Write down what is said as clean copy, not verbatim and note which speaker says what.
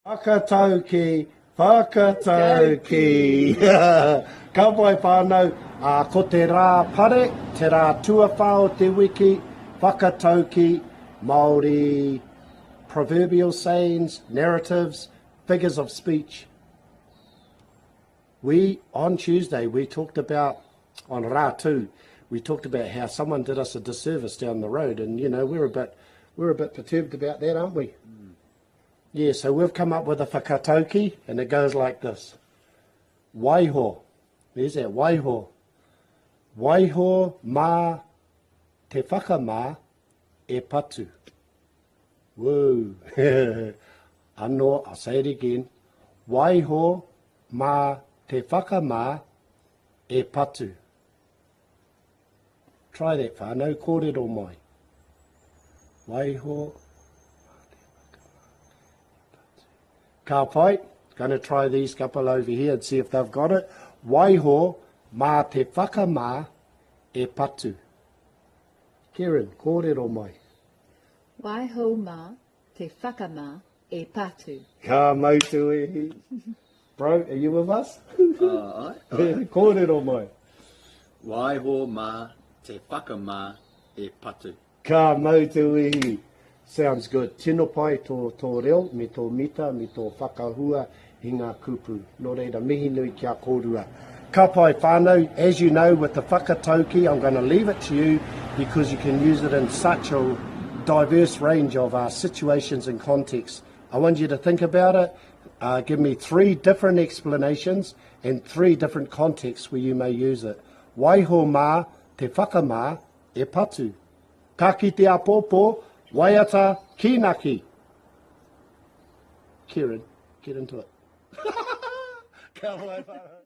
Speaker 1: Whakatauki, whakatauki. Ka pai whānau, ā, ko te rā pare, te rā tuawhā o te wiki, whakatauki, Māori proverbial sayings, narratives, figures of speech. We, on Tuesday, we talked about, on Rā 2, we talked about how someone did us a disservice down the road and, you know, we're a bit, we're a bit perturbed about that, aren't we? Mm. Yeah, so we've come up with a whakatauki and it goes like this. Waiho. There's that, waiho. Waiho mā te whakamā e patu. Woo. Anō, I'll say it again. Waiho mā te whakamā e patu. Try that whānau, kōrero mai. Waiho mā te whakamā e patu. Ka pai, gonna try these couple over here and see if they've got it. Waiho mā te whakamā e patu. Kieran, kōrero mai.
Speaker 2: Waiho mā te whakamā e patu.
Speaker 1: Ka mau te wehi. Bro, are you with us?
Speaker 3: Uh, ai, ai.
Speaker 1: Kōrero mai.
Speaker 3: Waiho mā te whakamā e patu.
Speaker 1: Ka mau te wehi. Sounds good. Tino pai tō, tō reo, me tō mita, me tō whakahua i ngā kupu. Nō reira, mihi nui ki a kōrua. Ka pai whānau, as you know, with the whakatauki, I'm going to leave it to you because you can use it in such a diverse range of uh, situations and contexts. I want you to think about it. Uh, give me three different explanations and three different contexts where you may use it. Waiho mā te whakamā e patu. Ka kite apōpō, waiata kīnaki. Kieran, get into it. Ka pai whānau.